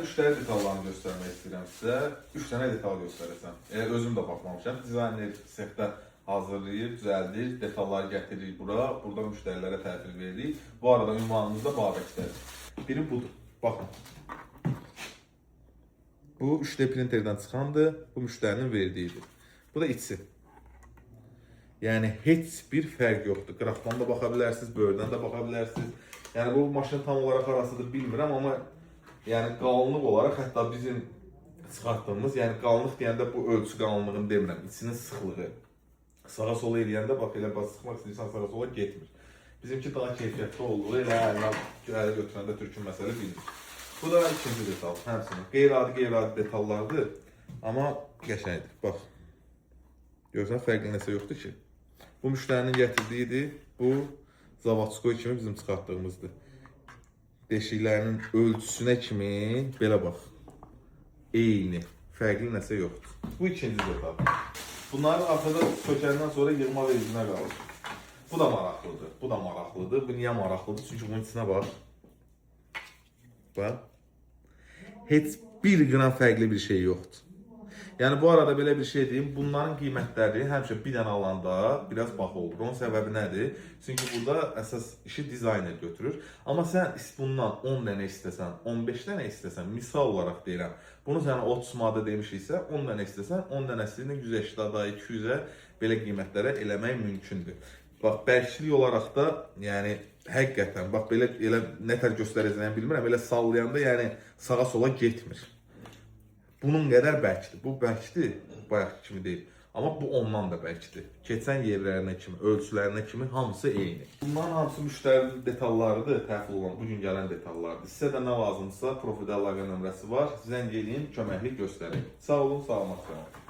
müştəri detallarını göstərmək istəyirəm sizə. 3 dənə detal göstərəcəm. Elə özüm də baxmamışam. Dizayner sexdə hazırlayır, düzəldir, detalları gətiririk bura. Burada müştərilərə təhvil veririk. Bu arada ünvanımız da Babəkdədir. Biri budur. Baxın. Bu 3D printerdən çıxandır. Bu müştərinin verdiyidir. Bu da içi. Yəni heç bir fərq yoxdur. Qıraqdan da baxa bilərsiniz, böyürdən də baxa bilərsiniz. Yəni bu maşın tam olaraq harasıdır bilmirəm, amma yəni qalınlıq olaraq hətta bizim çıxartdığımız, yəni qalınlıq deyəndə bu ölçü qalınlığını demirəm, içinin sıxlığı. Sağa sola eləyəndə bax elə bax sıxmaq istəyirsən sağa sola getmir. Bizimki daha keyfiyyətli olduğu elə əlinə ələ götürəndə türkün məsələ bilinir. Bu da ikinci detal, həmçinin. Qeyri-adi qeyri-adi detallardır, amma qəşəngdir. Bax. Görürsən fərqli nəsə yoxdur ki. Bu müştərinin gətirdiyidir. Bu Zavodskoy kimi bizim çıxartdığımızdır. Deşiklərinin ölçüsünə kimi belə bax. Eyni. Fərqli nəsə yoxdur. Bu ikinci detal. Bunları arxada sökəndən sonra yığma vericinə qalır. Bu da maraqlıdır. Bu da maraqlıdır. Bu niyə maraqlıdır? Çünki bunun içinə bax. Bax. Heç bir qram fərqli bir şey yoxdur. Yəni bu arada belə bir şey deyim, bunların qiymətləri həmişə bir dənə alanda biraz baha olur. Onun səbəbi nədir? Çünki burada əsas işi dizayner götürür. Amma sən bundan 10 dənə istəsən, 15 dənə istəsən, misal olaraq deyirəm, bunu sənə 30 manata demişiksə, 10 dənə istəsən, 10 dənəsini 180-da, 200-ə belə qiymətlərə eləmək mümkündür. Bax, bərklik olaraq da, yəni həqiqətən bax belə elə nə tər göstərəcəyimi bilmirəm, elə sallayanda yəni sağa sola getmir. Bunun qədər bərkdir. Bu bərkdir, bayaq kimi deyil. Amma bu ondan da bərkdir. Keçən yerlərinə kimi, ölçülərinə kimi hamısı eyni. Bunların hamısı müştərinin detallarıdır, təhvil olan, bu gün gələn detallardır. Sizə də nə lazımdırsa, profil əlaqə nömrəsi var. Zəng eləyin, köməklik göstərin. Sağ olun, salamat qalın.